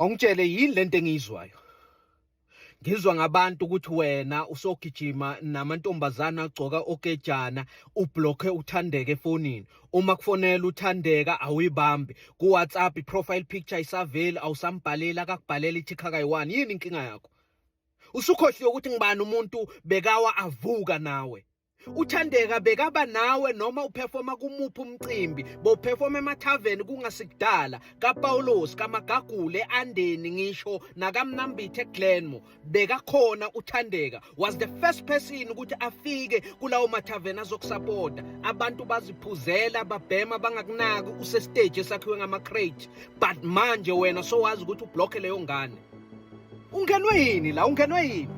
Awungitshele, yini lento engiyizwayo? Ngizwa ngabantu ukuthi wena usogijima namantombazana agcoka okejana, ublocke uThandeka efonini. Uma kufonela uThandeka awuyibambi. Ku-WhatsApp i-profile picture isaveli, awusambhaleli, akakubhalela ithi khakayi-one. Yini inkinga yakho? Usukhohliwe ukuthi ngibani umuntu bekawa avuka nawe. UThandeka bekaba nawe noma uperforma kumuphi umcimbi, bowuperforma emathaveni kungasikudala, kaPaulos, kaMagagule, Andeni, ngisho nakamnambithe eGlenmore, bekakhona uThandeka. Was the first person ukuthi afike kulawo mathaveni azokusapota. Abantu baziphuzela, babhema, bangakunaki, usestage esakhiwe ngama-crate, but manje wena sowazi ukuthi ublocke leyo ngane. Ungenwe yini la? Ungenwe yini?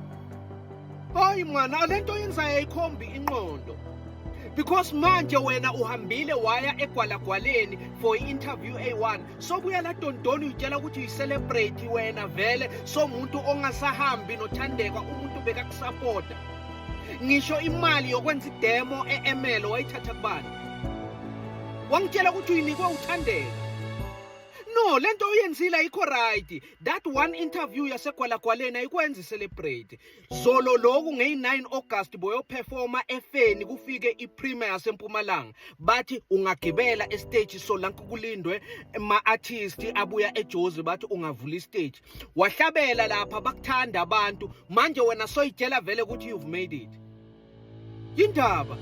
Hayi mwana, lento yenzayo ayikhombi inqondo, because manje wena uhambile waya egwalagwaleni for i-interview A1, sobuya la dondoni uyitshela ukuthi uyi-celebrate wena vele, somuntu ongasahambi noThandeka, umuntu bekakusapota. Ngisho imali yokwenza idemo e-Emelo wayithatha kubani? Wangitshela ukuthi uyinikwe uThandeka. No, lento oyenzile ayikho right. That one interview yasegwalagwaleni ayikwenzi celebrate. Zolo loku ngeyi-9 August boyoperforma efeni, kufike ipremier yaseMpumalanga, bathi ungagibela estage, so lanke kulindwe ma-artist abuya eJozi, bathi ungavula istage, wahlabela lapha, bakuthanda abantu. Manje wena soyitshela vele ukuthi you've made it. Yindaba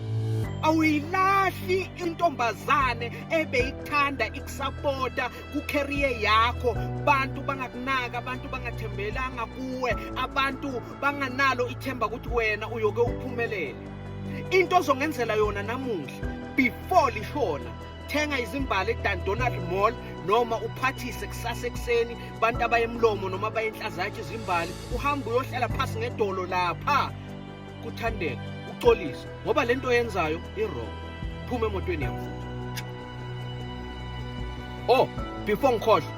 awuyilahli intombazane ebeyikuthanda, ikusapota ku-career yakho, bantu bangakunaka, abantu bangathembelanga kuwe, abantu banganalo ithemba ukuthi wena uyoke uphumelele? Into ozongenzela yona namuhla before lishona, thenga izimbali eDundonald Mall noma uphathise kusasa ekuseni bantu abayemlomo noma abayenhlazatshe izimbali, uhambe uyohlala phasi ngedolo lapha kuThandeka, uxolise, ngoba lento oyenzayo i-wrong. Phuma emotweni yami futhi. Oh, before ngikhohlwa,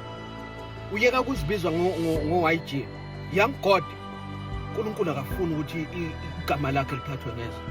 uyeka ukuzibizwa ngo-YG, Young God. uNkulunkulu akafuni ukuthi igama lakhe liphathwe ngeze.